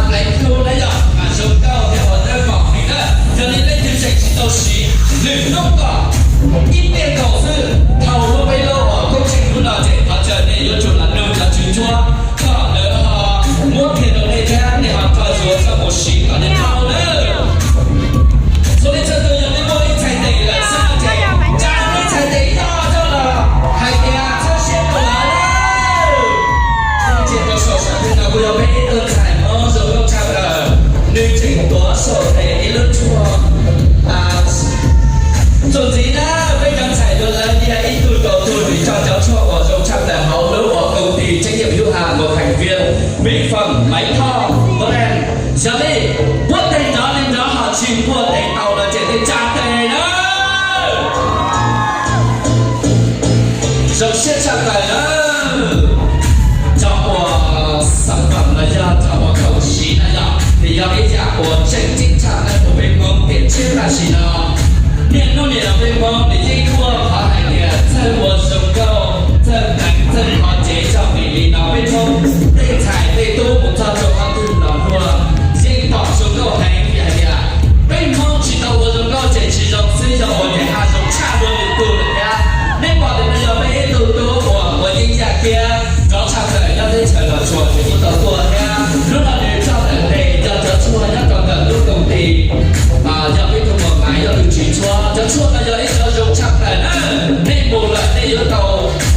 Pleev Hlu na yog mas zoo nkauj thiab ua dawb paug heev na. Yog li leej twg tseem tsis tau siv, lwm hnub kom ib pliag nkaus xwb, thaum lub peb lub uas koob tsheej hnub no ces thov caw nej yuav tsum los nug cov tswv cuab kom lawv ho muab kiag rau nej thiab nej ho kho yuav coj mus siv kom nej tau lawm. Xws li txhua tus yog nej muaj ib txhais tes lawm xwb no ces tsa nej txhais tes ib tog coj los hais tias txhawb siab rau lawv lawm. Ces rau saum sam thiaj no kuj yog peb ib tug ntxhais Hmoob zoo nkauj tshaj plaws, nws tseem tuav saum tes ib lub tshuaj. Txuas ntxiv na, peb cov ntxhais yuav lawv tias ib tug rau tug nws coj cov tshuaj uas zoo tshaj plaws hauv lub uas công ty trách nhiệm hữu hạn một thành viên mỹ phẩm Maiv Thoj Poland. Yog li, npuaj tes nrov li nrov ho tsis npuaj tes tau no ces nej tsa tes na. Zoo siab tshaj plaws na. Cov uas sản phẩm los yog cov uas khoom siv no yog nws yog ib yam uas tseem ceeb tshaj plaws rau peb Hmoob tiam tsiab tam sim no. Niaj hnub niam no peb Hmoob nws yeej muaj qhov hais tias txawj ua zoo nkauj, txawj hneev, txawj kho cev coj vim li no peb Hmoob tej ntxhais tej tub mus txog rau qhov twg los luag yeej pom zoo nkauj heev vim hais tias peb Hmoob tsis tau ua zoo nkauj ces tsis zoo xwb, yog ua ces ha zoo tshaj dua lwm tus lawm thiab. Nej pom tias no yog peb ib tug tub uas ua yeeb yaj kiab nrov tshaj plaws nyob teb chaws Los Tsuas ces kuj tau tuaj thiab. Hnub no nws coj ntawm tes yog cov tshuaj nyob rau ntawm lub công ty, yog peb tug muam Maiv yog tus tswv tshuaj. Cov tshuaj no yog ib cov zoo tshaj plaws na. Nej mus lawm nej yuav tau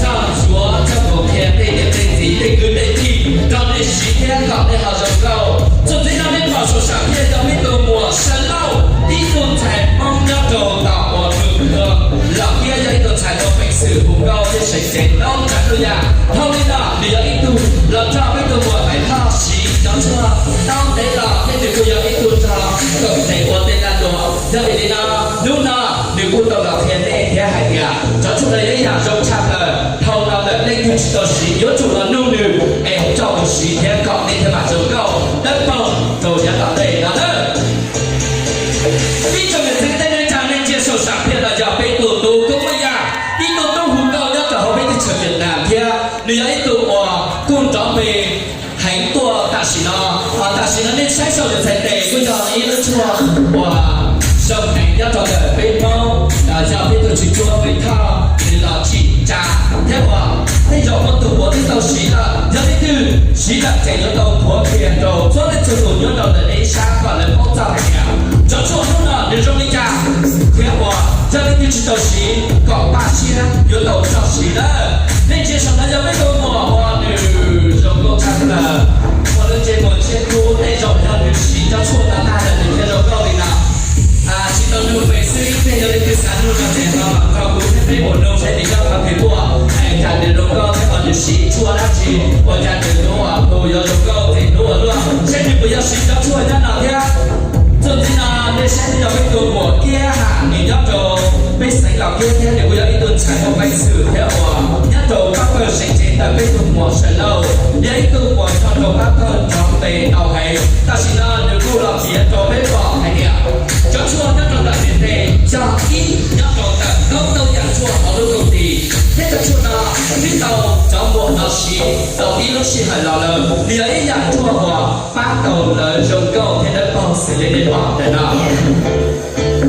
coj yuav coj mus qhia tej niam tej txiv tej kwv tej tij rau nej siv thiab kom nej ho zoo nkauj. Txuas ntxiv no nej pom saum sam thiaj yog peb tug muam Sawv Lauj, ib tug ntxhais Hmoob nyob rau tom uas Nus Khw los thiab yog ib tug ntxhais tau peev xwm hu nkauj thiab seev cev ntau tsav ntau yam. Dhau li no nws yog ib tug los nrog peb tug muam Maiv Thoj siv cov tshuaj tau ntev los thiab nws kuj yog ib tug nrog koom tes ua tej lag luam. Yog vim li no hnub no nws kuj tau los qhia nej thiab hais tias cov tshuaj no yog ib yam zoo tshaj plaws. Dhau no lawm leej twg tsis tau siv yuav tsum los nug nws es coj mus siv thiab kom nej thiaj mam zoo nkauj dawb paug rau yav tom ntej no na. Ib tsoom niam txiv kwv tij neej tsa, nej ntsia saum sam thiaj no yog peb tug tub Koob Maj Yaj, ib tug tub hu nkauj nyob rau hauv peb teb chaws Vietnam thiab nws yog ib tug uas kuj nrov npe heev tuaj tam sim no. Tam sim no nej saib saum nws txhais tes kuj yog ib lub tshuaj uas zoo heev nyob rau ntawm peb Hmoob, yog peb tug tswv cuab Maiv Thoj nws los tsim tsa thiab uas tej zaum muaj tus puav twb tau siv lawm. Yog leej twg siv lawm ces yuav tau thuav kiag rau txhua leej txhua tus nyob rau ntawm nej ib sab kom lawv paub txog hais tias cov tshuaj hnub no nws zoo li cas thiab uas yog leej twg tsis tau siv kom pab siab yuav tau txog siv lawm. Nej ntsia saum no yog peb tug muam uas nws zoo nkauj tshaj plaws, ua lub ntsej muag ntshiab kub, tej zaum yog nws siv cov tshuaj no tag lawm nws thiaj zoo nkauj li no. Tsis tau nug pem xwb, tej yog leej twg xav nug no ces ho mam nrog kuv thiab peb ua nug seb nws nyob qhov twg tuaj, cas nws zoo nkauj thiab uas nws siv tshuaj dab tsi ua cas nws hnub ua tus yuav zoo nkauj ces hnub ua luaj, seb nws puas yog siv cov tshuaj nyob no thiab. Txuas ntxiv no nej saib no yog peb tug muam Kiab Ham, nws nyob rau peb xeev Los Kiab thiab nws kuj yog ib tug ntxhais muaj peev xwm thiab uas nyob rau pab pawg seev cev ntawm peb tug muam Sawv Lauj, yog ib tug uas nyob rau pab pawg nrov npe ntau heev. Tam sim no nws kuj los piav rau peb pom hais tias cov tshuaj nyob rau ntawm nws tes yog ib nyob rau ntawm ntau ntau yam tshuaj hauv lub koom tis, thiab cov tshuaj no twb tau cov muam no siv tau ib lub sij hawm los lawm, nws yog ib yam tshuaj uas pab tau lawv zoo nkauj thiab dawb paug xws li nej pom ntawm no.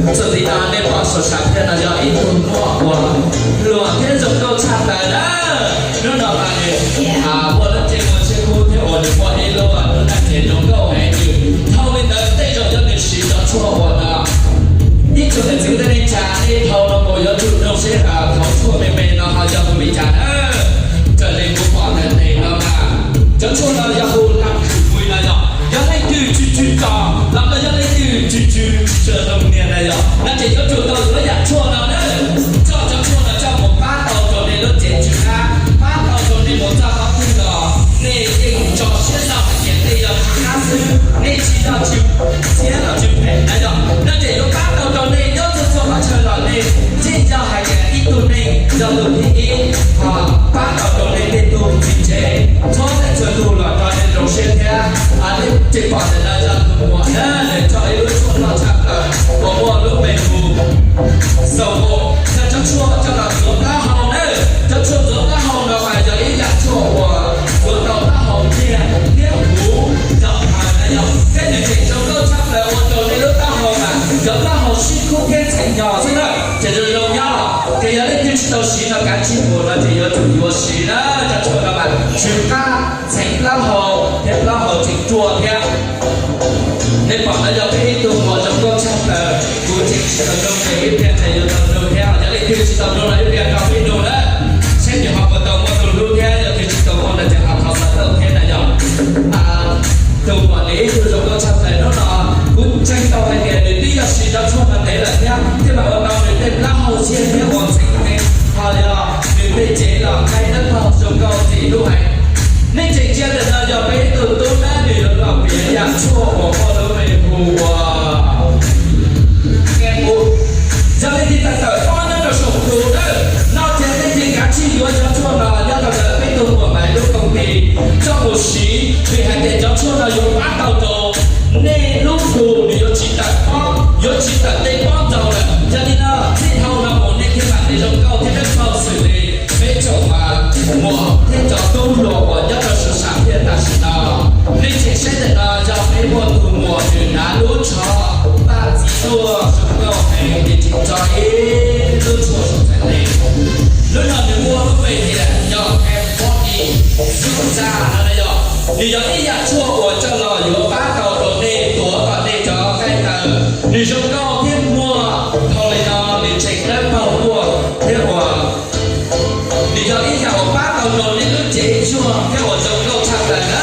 Txuas ntxiv no nej pom saum sam thiaj no yog ib tug muam uas hluas thiab zoo nkauj tshaj plaws na. Hnub no mas nws muaj lub ntsej muag ntshiab kub thiab uas nws muaj ib lub lub naj ces zoo nkauj heev. Dhau li ntawd tej zaum yog nws siv cov tshuaj uas no, ib tsoom niam txiv kwv tij neej tsa, nej dhau no mus yuav tsum nug seb cov tshuaj me me no ho yog tus me cas na. Raws li kuv pom ntawm tes no mas cov tshuaj no yog hu Lam Khwm Pui no yog, yog leej twg tsw tsw tso los yog leej twg tsw tsw sawv zoo niag na yog, no ces yuav tsum tau yuav yam tshuaj no na. Coj cov tshuaj no coj mus pab tau rau nej lub cev tsw qab, pab tau rau nej mus txog qhov twg los nej yeej tso siab txog hais tias nej yog tsw qab xwb, nej tsis yog tsw txhiab los tsw phem na yog, no ces yuav pab tau rau nej nyob txhua txhua qhov chaw los nej yeej yog hais tias ib tug neeg yog tus thib ib pab tau rau nej tej tug txiv tsev txhua leej txhua tus los rau nej zoo siab thiab. Tsis pom ntawm no yog tus muam na, nws tso ib lub tshuaj loj tshaj plaws uas muaj lub npe hu Xaus Mus, yog cov tshuaj coj los ntxuav taub hau na. Cov tshuaj ntxuav taub hau no mas yog ib yam tshuaj uas ntxuav tau taub hau tiag thiab huv. Tau no los ib pliag rau peb nug na, saib nws ho puas tau muaj tus hlub thiab, yog tias tsis tau muaj no ces ho thov xav tau thiab na yog. Tus muam nws ib tug zoo nkauj tshaj plaws hnub no, kuv ntseeg tau hais tias nws twb yog siv cov tshuaj no ntev lawm thiab, thiaj mam ua tau nws tej plaub hau xyiag thiab ua ntxeev heev, ho yog nws tej cev los nqaij dawb paug zoo nkauj ntxim hlub heev. Nej tseem ntsia ntawm no yog peb ib tug tub na, nws yuav los piav yam tshuaj uas muaj lub npe hu ua Yog leej twg tawm tawm pob nyob rau saum tus dawb no ces leej twg kav tsij yuav cov tshuaj no nyob rau ntawm peb tug muam Maiv lub koom tis coj mus siv, vim hais tias cov tshuaj no yuav pab tau rau nej lub tus nws yuav tsis tawm pob, yuav tsis tawm tej pob ntau lawm. Yog li no txij dhau no mus nej thiaj mam li zoo nkauj thiab dawb paug xws li peb tsoom muam thiab cov tub hluas uas nyob rau saum sam thiaj tam sim no. Nej tseem saib ntawm no yog peb muaj tus muam nws hnav lub tsho paj txiv tuaj zoo nkauj heev, nws tseem tso ib lub tshuaj saum txhais tes. Lub no nws muaj lub npe tias yog Cambodia Zuj Za no yog, nws yog ib yam tshuaj uas coj los yuav pab tau rau nej tuav kom nej cov nqaij taw nws zoo nkauj thiab muag. Dhau li no nws tseem dawb paug tuaj thiab uas nws yog ib yam uas pab tau rau nej lub cev zuag thiab uas zoo nkauj tshaj plaws na.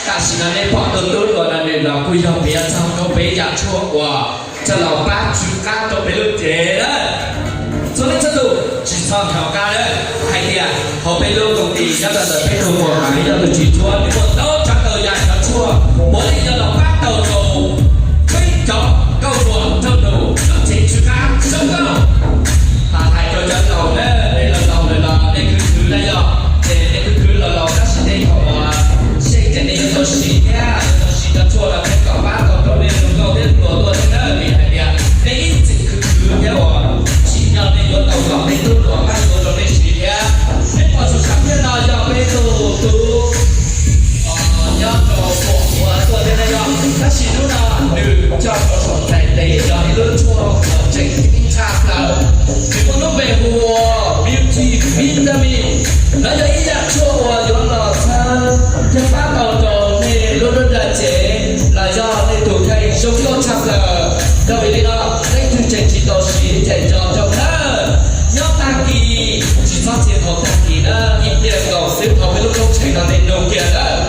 Tam sim no nej pom tus tub hluas no nws los kuj yog piav txog rau peb yam tshuaj uas coj los pab tsw qab rau peb lub cev na. Txhua leej txhua tus tsis txhob nco qab lawm hais tias hauv peb lub koom tis nyob rau ntawm peb tug muam Maiv yog tus tsis tshuaj, nws muaj ntau tsav ntau yam cov tshuaj puav leej yog los pab tau rau peb cov nkauj muam nraug nus lub cev tsw qab zoo nkauj. Hais rau cov laus na, nej laus laus lawm los nej khwv khwv na yog, ces nej khwv khwv laus laus tab sis nej kom ua seb ces nej yuav tau siv thiab yuav tau siv cov tshuaj no thiab kom pab tau rau nej zoo nkauj thiab hluas tuaj thiab na, vim hais tias nej ib txwm khwv khwv thiab uas tsim nyog nej yuav tau kom nej tub hluas pab yuav rau nej siv thiab. Nej pom saum sam thiaj no yog peb tug tub nyob rau pom ua tuaj thiab na yog, tab sis hnub no nws coj rau saum txhais tes yog ib lub tshuaj uas tseem ceeb tshaj plaws. Nws muaj lub npe hu ua multivitamin. No yog ib yam tshuaj uas yuav los txhawb thiab pab tau rau nej lub nruab nrag cev los yog nej tus kheej zoo nkauj tshaj plaws. Yog vim li no leej twg tseem tsis tau siv ces nco ntsoov nawb. Nyob tag kis, tsis txhob txia thaum tag kis na, ib pliag nkaus xwb thaum peb lub koob tsheej no nej nug kiag nawb.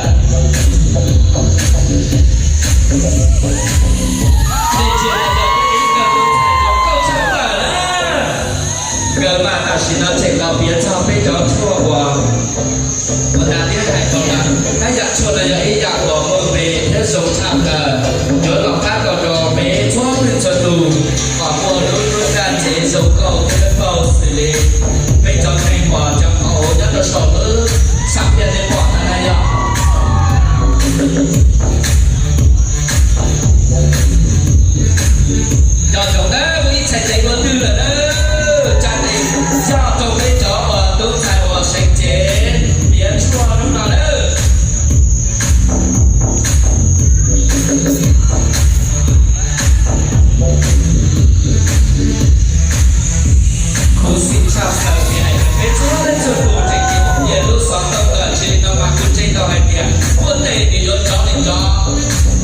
Nej ntsia no yog peb ib tug tub ntxhais zoo nkauj tshaj plaws na. Nkawd mas tam sim no tseem los piav txog peb cov tshuaj uas ua tas thiab hais tau lawm, tab yam tshuaj no yog ib yam uas muaj npe thiab zoo tshaj plaws, yuav los pab tau rau peb txhua leej txhua tus kom muaj lub nruab nrag cev zoo nkauj thiab dawb paug xws li peb cov neeg uas cov qau nyob rau saum lub sam thiaj nej pom no na yog. Nco ntsoov nawb, muaj ib txhais tes ua twg lawm nawb, tsa tes yog rau peb cov uas tub ntxhais uas seev cev piav tshuaj hnub no nawb. Kuv xav tshaj plaws tias peb txhua leej txhua tus tseem cev ua lub xov tooj lawm, tsis li no mas kuv ntseeg tau hais tias muaj tes nws yuav nrov li nrov.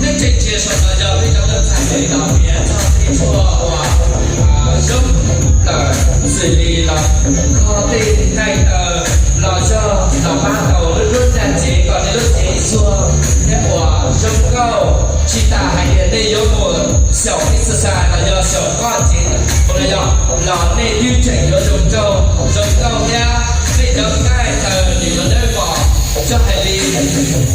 Nej tseem ntsia saum no yog peb cov tub ntxhais tes los piav txog tej tshuaj uas zoo lawm, xws li los kho tej nqaij taw los yog los pab tau lub nruab nrag cev kom nej lub cev zuag thiab uas zoo nkauj. Tsis tas hais tias nej yuav mus xyaum exercise los yog xyaum koj cev ua no yog los nej twb tseem yuav zoo nkauj, zoo nkauj thiab nej cov nqaij taw nws yuav dawb vog. Yog hais li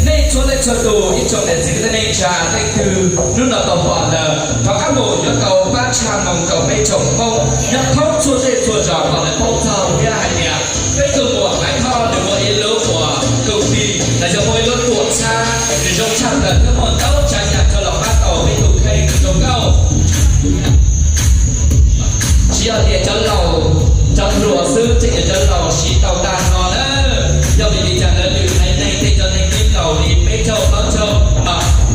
nej txhua leej txhua tus ib tsoom niam txiv kwv tij neej tsa leej twg hnub no tau pom ntawd thov qab mus yuav tau pab tshaj moo rau peb tsoom Hmoob nyob thoob txhua zej txhua zos kom lawv paub txog thiab hais tias peb tus muam Maiv Thoj nws muaj ib lub uas koom tis los yog muaj ib lub tuam txhab nws zoo tshaj plaws thiab muaj ntau tsav yam coj los pab tau peb tus kheej nws zoo nkauj. Tsis yog tias cov laus cov hluas xwb, tseem yog cov laus siv tau tag nrho na. Yog vim li cas lawv lwm haiv neeg tej cov neeg twb laus li peb caug plaub caug,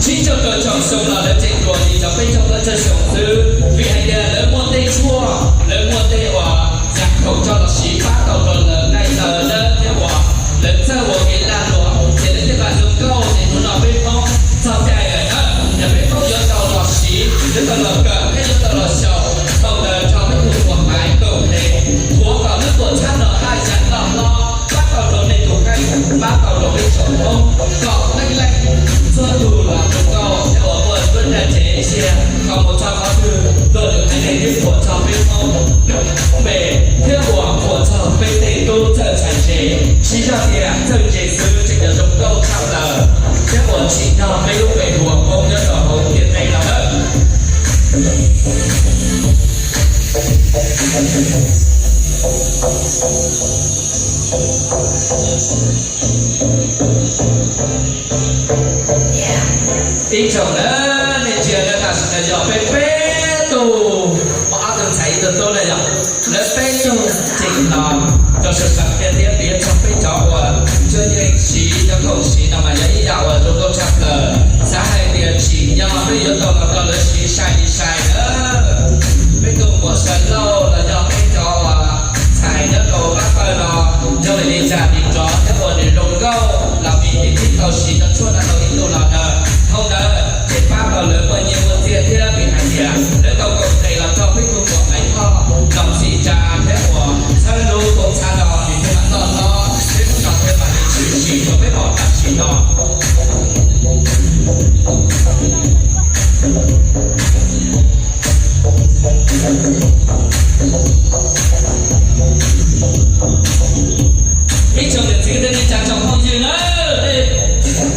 tsib caug rau caum xyoo los lawv tseem hluas li cov peb caug plaub caug xyoo xwb? Vim hais tias lawv muaj tej tshuaj, lawv muaj tej uas yam khoom coj los siv pab tau rau lawv nqaij taw dawb thiab uas lawv txawj ua kev lag luam ces lawv thiaj mam zoo nkauj. Ces hnub no peb Hmoob txog caij lawm na, yog peb Hmoob yuav tau los siv, yuav tau los kawm thiab yuav tau los xyaum thaum ntawd nrog peb tus muam Maiv koom tes, Ib tsoom na, nej ntsia na, tam sim no yog peb peb tug, ob tug ntxhais ib tug tub na yog lawv peb tug tseem los rau sawv daws qhia thiab piav txog peb cov uas cuab yeej siv cov khoom siv no mas yog ib yam uas zoo nkauj tshaj plaws. Xav hais tias tsim nyog peb yuav tau los rau lawv siv sai li sai na. Peb tug muam Saw Lauj los yog peb cov uas ntxhais nyob rau Pab Pawg no, yog vim li cas nim no thiab uas nws zoo nkauj los vim nws twb tau siv cov tshuaj no tau ib ntus los ntawd. Dhau ntawd ces pab rau lawv muaj nyiaj muaj txiaj thiab vim hais tias lawv tau koom tes los rau peb tug muam Maiv Thoj los txhim tsa thiab uas txhawb lub koom txhab no nws thiaj mam noj hlob, peb lub zos thiaj mam li tshwm sim rau peb pom tam sim no.